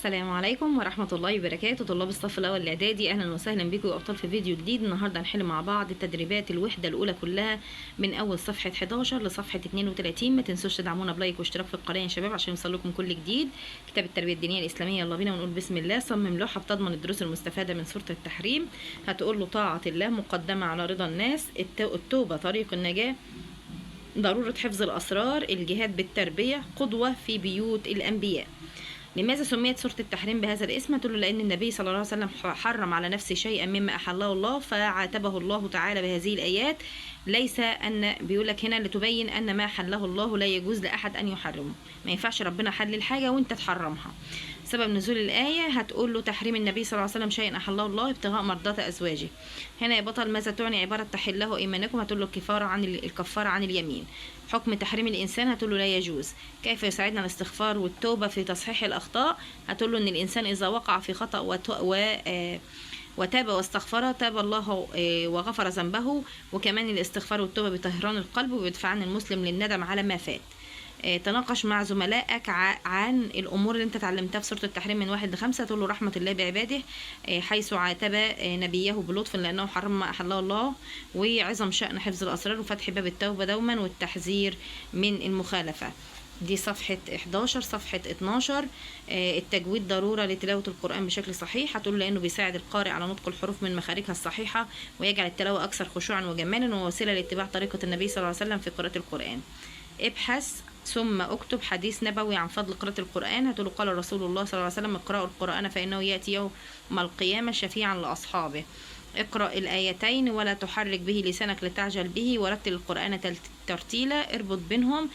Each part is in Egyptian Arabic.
السلام عليكم ورحمة الله وبركاته. طلاب الصف الأول الإعدادي، أهلا وسهلا بكم يا أبطال في فيديو جديد. النهاردة هنحل مع بعض تدريبات الوحدة الأولى كلها من أول صفحة 11 لصفحة 32. ما تنسوش تدعمونا ب like واشتراك في القناة يا شباب عشان يوصل لكم كل جديد. كتاب التربية الدينية الإسلامية، يلا بينا ونقول بسم الله. صمم لوحة بتضمن الدروس المستفادة من سورة التحريم. هتقول له طاعة الله مقدمة على رضا الناس، التوبة طريق النجاة، ضرورة حفظ الأسرار، الجهاد بالتربية، قدوة في بيوت الأنبياء. لماذا سميت سورة التحريم بهذا الاسم؟ تقول له لأن النبي صلى الله عليه وسلم حرم على نفسه شيئا مما أحله الله فعاتبه الله تعالى بهذه الآيات. ليس أن بيقول لك هنا لتبين أن ما حله الله لا يجوز لأحد أن يحرمه، ما ينفعش ربنا حلل حاجة وأنت تحرمها. سبب نزول الآية هتقول له تحريم النبي صلى الله عليه وسلم شيئا أحله الله ابتغاء مرضات أزواجه. هنا يا بطل ماذا تعني عبارة تحله إيمانكم؟ هتقول له الكفارة عن اليمين. حكم تحريم الإنسان هتقول له لا يجوز. كيف يساعدنا الاستغفار والتوبة في تصحيح الأخطاء؟ هتقول له إن الإنسان إذا وقع في خطأ وتاب واستغفر تاب الله وغفر ذنبه. وكمان الاستغفار والتوبة بطهران القلب وبيدفعان المسلم للندم على ما فات. تناقش مع زملائك عن الأمور اللي انت اتعلمتها في سورة التحريم من 1 ل5. تقول له رحمة الله بعباده حيث عاتب نبيه بلطف لأنه حرم ما أحله الله، وعظم شأن حفظ الأسرار وفتح باب التوبة دوما والتحذير من المخالفة. دي صفحة 11. صفحة 12 التجويد ضرورة لتلاوة القرآن بشكل صحيح. هتقول لأنه بيساعد القارئ على نطق الحروف من مخارجها الصحيحة ويجعل التلاوة أكثر خشوعا وجمالا ووسيلة لاتباع طريقة النبي صلى الله عليه وسلم في قراءة القرآن. ابحث ثم اكتب حديث نبوي عن فضل قراءة القرآن. هتقول قال رسول الله صلى الله عليه وسلم اقرأوا القرآن فإنه يأتي يوم القيامة شفيعا لأصحابه. اقرأ الآيتين ولا تحرك به لسانك لتعجل به، ورتل القرآن ترتيلا. اربط بينهم،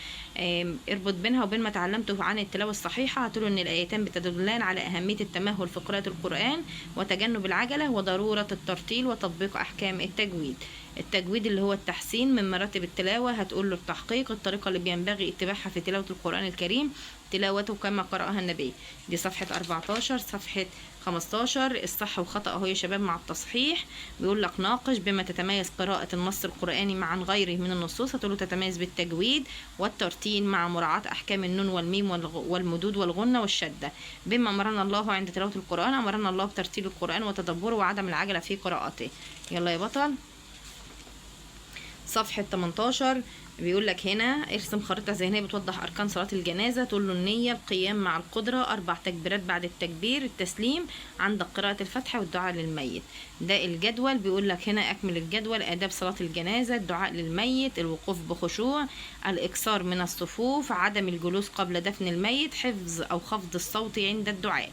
اربط بينها وبين ما تعلمته عن التلاوة الصحيحة. هتقول ان الآيتين بتدلان على أهمية التمهل في قراءة القرآن وتجنب العجلة وضرورة الترتيل وتطبيق أحكام التجويد. التجويد اللي هو التحسين من مراتب التلاوة. هتقول له التحقيق، الطريقة اللي بينبغي اتباعها في تلاوة القرآن الكريم، تلاوته كما قرأها النبي. دي صفحة 14. صفحة 15 الصح وخطأ اهو يا شباب مع التصحيح. بيقول لك ناقش بما تتميز قراءة النص القرآني عن غيره من النصوص. هتقول له تتميز بالتجويد والترتيل مع مراعاة أحكام النون والميم والمدود والغنة والشدة. بما أمرنا الله عند تلاوة القرآن، أمرنا الله بترتيل القرآن وتدبره وعدم العجلة في قراءته. يلا يا بطل. صفحة 18 بيقول لك هنا ارسم خريطة ذهنية بتوضح أركان صلاة الجنازة. تقول له النية، القيام مع القدرة، 4 تكبيرات بعد التكبير، التسليم عند قراءة الفاتحة والدعاء للميت. ده الجدول. بيقول لك هنا أكمل الجدول: آداب صلاة الجنازة، الدعاء للميت، الوقوف بخشوع، الإكثار من الصفوف، عدم الجلوس قبل دفن الميت، حفظ أو خفض الصوت عند الدعاء.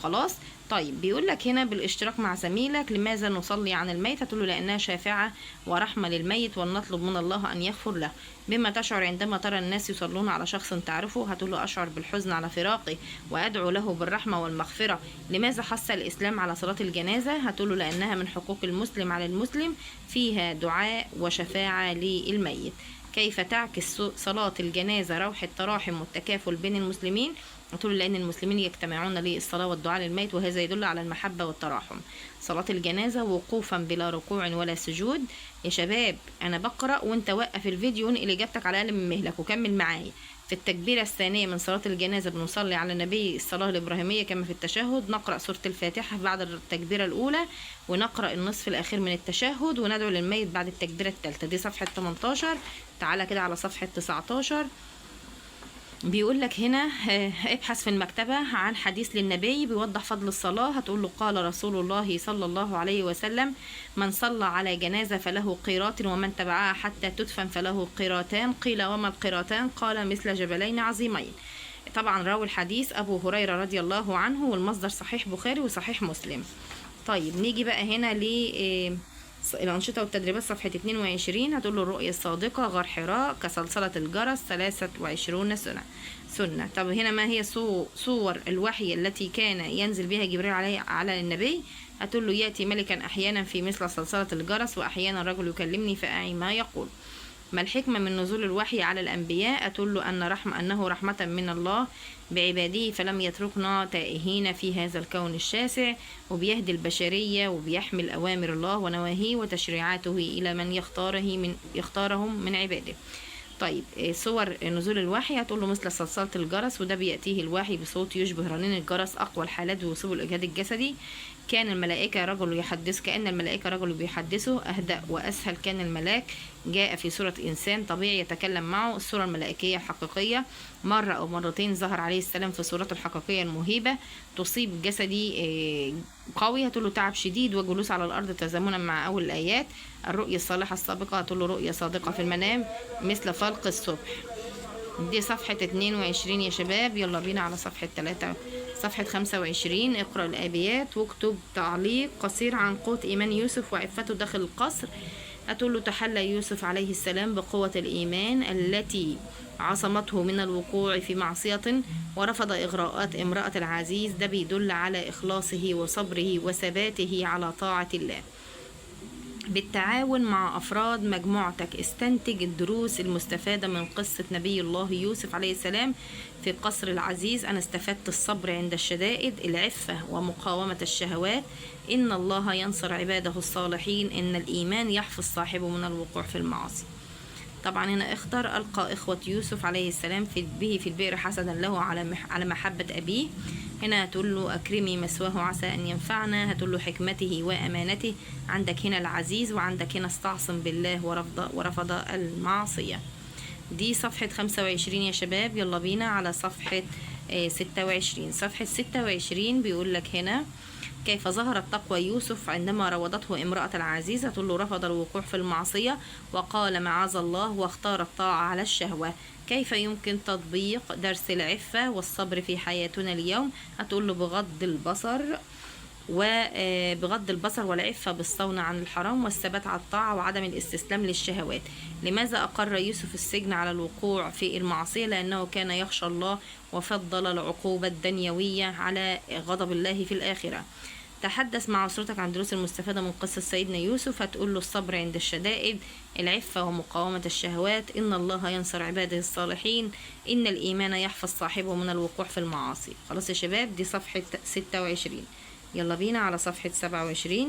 خلاص. طيب بيقول لك هنا بالاشتراك مع زميلك لماذا نصلي عن الميت؟ هتقول له لأنها شافعة ورحمة للميت ولنطلب من الله أن يغفر له. بما تشعر عندما ترى الناس يصلون على شخص تعرفه؟ هتقول له أشعر بالحزن على فراقه وأدعو له بالرحمة والمغفرة. لماذا حث الإسلام على صلاة الجنازة؟ هتقول له لأنها من حقوق المسلم على المسلم، فيها دعاء وشفاعة للميت. كيف تعكس صلاة الجنازة روح التراحم والتكافل بين المسلمين؟ هتقول لأن المسلمين يجتمعون للصلاة والدعاء للميت وهذا يدل على المحبة والتراحم. صلاة الجنازة وقوفا بلا ركوع ولا سجود. يا شباب أنا بقرأ وأنت وقف الفيديو وانقل إجابتك على الأقل من مهلك وكمل معايا. في التكبيرة الثانية من صلاة الجنازة بنصلي على النبي الصلاة الإبراهيمية كما في التشهد، نقرأ سورة الفاتحة بعد التكبيرة الأولى ونقرأ النصف الأخير من التشهد وندعو للميت بعد التكبيرة الثالثة. دي صفحة 18. تعالى كده على صفحة 19. بيقول لك هنا ابحث في المكتبة عن حديث للنبي بيوضح فضل الصلاة. هتقول له قال رسول الله صلى الله عليه وسلم من صلى على جنازة فله قيراط ومن تبعها حتى تدفن فله قيراتان. قيل وما القيراتان؟ قال مثل جبلين عظيمين. طبعا راوي الحديث أبو هريرة رضي الله عنه، والمصدر صحيح بخاري وصحيح مسلم. طيب نيجي بقى هنا ل الأنشطة والتدريبات صفحة 22. هتقول له الرؤية الصادقة، غار حراء، كصلصلة الجرس، 23 سنة. طب هنا ما هي صور الوحي التي كان ينزل بها جبريل على النبي؟ هتقول له يأتي ملكا أحيانا في مثل صلصلة الجرس، وأحيانا رجل يكلمني فأعي ما يقول. ما الحكمة من نزول الوحي على الأنبياء؟ أتقول له أنه رحمة من الله بعباده فلم يتركنا تائهين في هذا الكون الشاسع، وبيهدي البشرية وبيحمل أوامر الله ونواهيه وتشريعاته إلى من يختارهم من عباده. طيب صور نزول الوحي، هتقول له مثل صلصلة الجرس، وده بيأتيه الوحي بصوت يشبه رنين الجرس، أقوى الحالات بيصيبه الإجهاد الجسدي. كان الملائكة رجل يحدث، كأن الملائكة رجل بيحدثه، أهدأ وأسهل. كان الملاك جاء في صورة إنسان طبيعي يتكلم معه، الصورة الملائكية الحقيقية. مرة أو مرتين ظهر عليه السلام في صورته الحقيقية المهيبة. تصيب جسدي قوي، هتقول له تعب شديد وجلوس على الأرض تزامنا مع أول الآيات. الرؤية الصالحة السابقة، هتقول له رؤية صادقة في المنام مثل فلق الصبح. دي صفحة 22 يا شباب. يلا بينا على صفحة 3، صفحة 25. اقرأ الآبيات واكتب تعليق قصير عن قوة إيمان يوسف وعفته داخل القصر. هتقول له تحلى يوسف عليه السلام بقوة الإيمان التي عصمته من الوقوع في معصية، ورفض إغراءات امرأة العزيز. ده بيدل على إخلاصه وصبره وثباته على طاعة الله. بالتعاون مع أفراد مجموعتك استنتج الدروس المستفادة من قصة نبي الله يوسف عليه السلام في قصر العزيز. أنا استفدت الصبر عند الشدائد، العفة ومقاومة الشهوات، إن الله ينصر عباده الصالحين، إن الإيمان يحفظ صاحبه من الوقوع في المعاصي. طبعا هنا اختر ألقى إخوة يوسف عليه السلام به في البئر حسدا له على محبة أبيه. هنا هتقول له أكرمي مثواه عسى أن ينفعنا، هتقول له حكمته وأمانته. عندك هنا العزيز، وعندك هنا استعصم بالله ورفض المعصية. دي صفحة 25 يا شباب. يلا بينا على صفحة 26. صفحة 26 بيقول لك هنا كيف ظهرت تقوى يوسف عندما راودته امرأة العزيز. هتقول له رفض الوقوع في المعصية وقال معاذ الله، واختار الطاعة على الشهوة. كيف يمكن تطبيق درس العفة والصبر في حياتنا اليوم؟ هتقول له بغض البصر، وبغض البصر والعفة بالصون عن الحرام والثبات على الطاعة وعدم الاستسلام للشهوات. لماذا أقر يوسف السجن على الوقوع في المعصية؟ لأنه كان يخشى الله وفضل العقوبة الدنيوية على غضب الله في الآخرة. تحدث مع أسرتك عن دروس المستفادة من قصة سيدنا يوسف. هتقول له الصبر عند الشدائد، العفة ومقاومة الشهوات، إن الله ينصر عباده الصالحين، إن الإيمان يحفظ صاحبه من الوقوع في المعاصي. خلاص يا شباب، دي صفحة 26. يلا بينا على صفحة 27،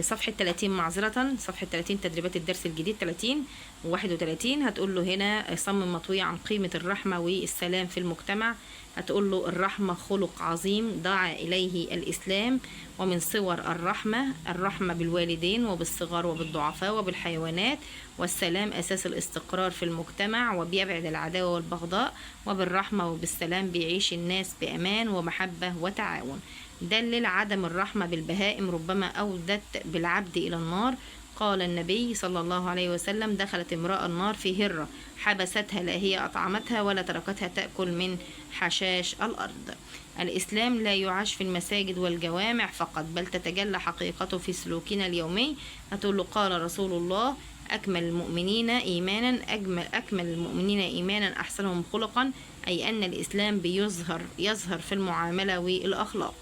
صفحة 30 معذرة، صفحة 30 تدريبات الدرس الجديد 30 و31. هتقول له هنا صمم مطوية عن قيمة الرحمة والسلام في المجتمع. هتقول له الرحمة خلق عظيم دعا إليه الإسلام، ومن صور الرحمة الرحمة بالوالدين وبالصغار وبالضعفاء وبالحيوانات، والسلام أساس الاستقرار في المجتمع وبيبعد العداوة والبغضاء، وبالرحمة وبالسلام بيعيش الناس بأمان ومحبة وتعاون. دلل عدم الرحمة بالبهائم ربما أودت بالعبد إلى النار. قال النبي صلى الله عليه وسلم: دخلت امرأة النار في هرة حبستها، لا هي أطعمتها ولا تركتها تأكل من حشاش الأرض. الإسلام لا يعاش في المساجد والجوامع فقط، بل تتجلى حقيقته في سلوكنا اليومي. هتقول له قال رسول الله: أكمل المؤمنين إيمانا أكمل المؤمنين إيمانا أحسنهم خلقا، أي أن الإسلام يظهر في المعاملة والأخلاق.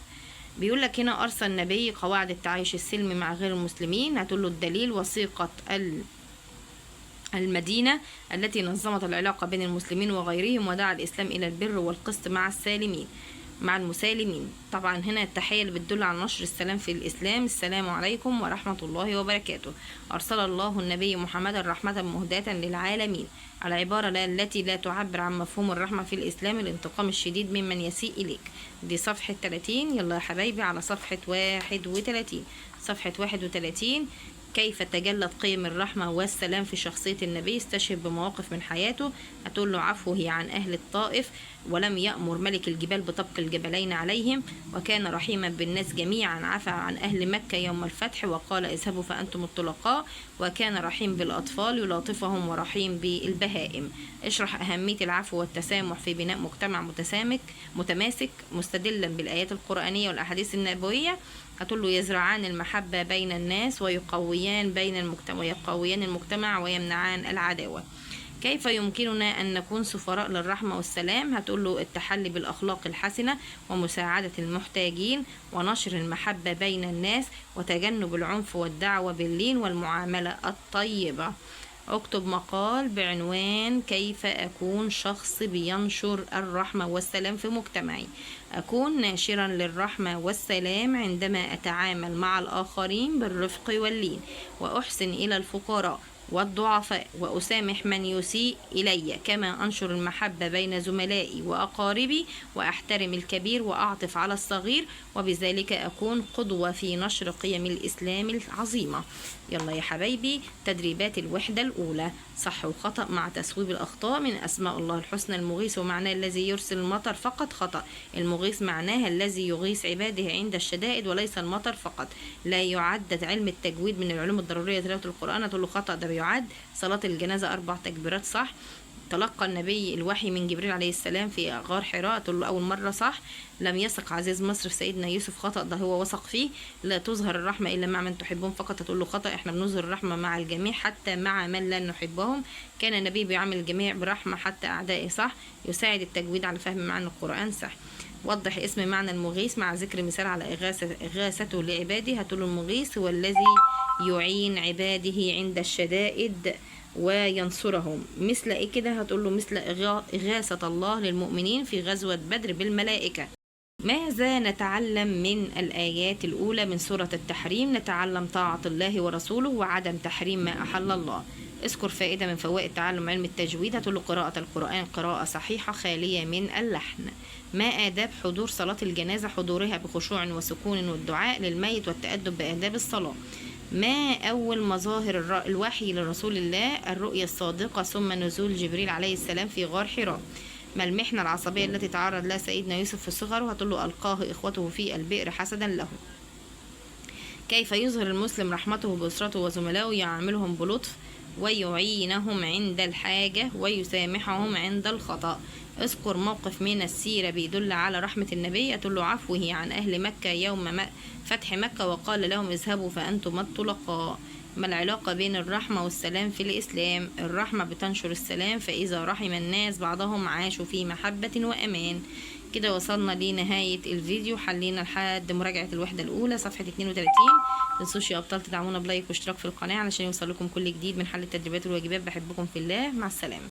بيقول لك هنا أرسل النبي قواعد التعايش السلمي مع غير المسلمين. هتقول له الدليل وثيقة المدينة التي نظمت العلاقة بين المسلمين وغيرهم، ودعا الإسلام إلى البر والقسط مع السالمين مع المسالمين. طبعا هنا التحية اللي بتدل على نشر السلام في الإسلام: السلام عليكم ورحمة الله وبركاته. أرسل الله النبي محمدا رحمة مهداة للعالمين. العبارة التي لا تعبر عن مفهوم الرحمة في الإسلام: الانتقام الشديد ممن يسيء إليك. دي صفحة 30. يلا يا حبايبي على صفحة 31. صفحة 31 كيف تجلت قيم الرحمة والسلام في شخصية النبي؟ استشهد بمواقف من حياته. هتقول له عفوه عن أهل الطائف، ولم يأمر ملك الجبال بطبق الجبلين عليهم، وكان رحيما بالناس جميعا، عفى عن أهل مكة يوم الفتح وقال اذهبوا فأنتم الطلقاء، وكان رحيم بالأطفال يلاطفهم ورحيم بالبهائم. اشرح أهمية العفو والتسامح في بناء مجتمع متماسك مستدلا بالآيات القرآنية والأحاديث النبوية. هتقول له يزرعان المحبة بين الناس ويقويان بين المجتمع ويقويان المجتمع ويمنعان العداوة. كيف يمكننا أن نكون سفراء للرحمة والسلام؟ هتقول له التحلي بالأخلاق الحسنة ومساعدة المحتاجين ونشر المحبة بين الناس وتجنب العنف والدعوة باللين والمعاملة الطيبة. اكتب مقال بعنوان كيف أكون شخص بينشر الرحمة والسلام في مجتمعي. أكون ناشرا للرحمة والسلام عندما أتعامل مع الآخرين بالرفق واللين، وأحسن إلى الفقراء، والضعفاء، وأسامح من يسيء إلي، كما أنشر المحبة بين زملائي وأقاربي، وأحترم الكبير وأعطف على الصغير، وبذلك أكون قدوة في نشر قيم الإسلام العظيمة. يلا يا حبايبي، تدريبات الوحدة الأولى، صح وخطأ مع تسويب الأخطاء. من أسماء الله الحسنى المغيث، ومعناه الذي يرسل المطر فقط، خطأ. المغيث معناها الذي يغيث عباده عند الشدائد وليس المطر فقط. لا يعد علم التجويد من العلوم الضرورية تلاوة القرآن، تقول له خطأ، ده بيعد. صلاة الجنازة 4 تكبيرات، صح. تلقى النبي الوحي من جبريل عليه السلام في غار حراء، تقول له أول مرة، صح. لم يثق عزيز مصر في سيدنا يوسف، خطأ، ده هو وثق فيه. لا تظهر الرحمة إلا مع من تحبهم فقط، تقول له خطأ، احنا بنظهر الرحمة مع الجميع حتى مع من لا نحبهم. كان النبي بيعامل الجميع برحمة حتى أعدائه، صح. يساعد التجويد على فهم معنى القرآن، صح. وضح اسم معنى المغيث مع ذكر مثال على إغاثته لعباده، هتقول المغيث هو الذي يعين عباده عند الشدائد وينصرهم. مثل ايه كده؟ هتقول له مثل إغاثة الله للمؤمنين في غزوة بدر بالملائكة. ماذا نتعلم من الآيات الأولى من سورة التحريم؟ نتعلم طاعة الله ورسوله وعدم تحريم ما أحل الله. اذكر فائدة من فوائد تعلم علم التجويد، هتقول له قراءة القرآن قراءة صحيحة خالية من اللحن. ما آداب حضور صلاة الجنازة؟ حضورها بخشوع وسكون والدعاء للميت والتأدب بآداب الصلاة. ما أول مظاهر الوحي لرسول الله؟ الرؤية الصادقة ثم نزول جبريل عليه السلام في غار حراء. ما المحنة العصبية التي تعرض لها سيدنا يوسف في صغره؟ هتقول له ألقاه إخوته في البئر حسدا له. كيف يظهر المسلم رحمته بأسرته وزملائه؟ يعاملهم بلطف ويعينهم عند الحاجة ويسامحهم عند الخطأ. اذكر موقف من السيرة بيدل على رحمة النبي، تقول له عفوه عن أهل مكة يوم فتح مكة وقال لهم اذهبوا فأنتم الطلقاء. ما العلاقة بين الرحمة والسلام في الإسلام؟ الرحمة بتنشر السلام، فإذا رحم الناس بعضهم عاشوا في محبة وأمان. كده وصلنا لنهاية الفيديو، حلينا لحد مراجعة الوحدة الأولى صفحة 32. متنسوش يا أبطال تدعمونا بلايك واشتراك في القناة علشان يوصل لكم كل جديد من حل التدريبات والواجبات. بحبكم في الله، مع السلامة.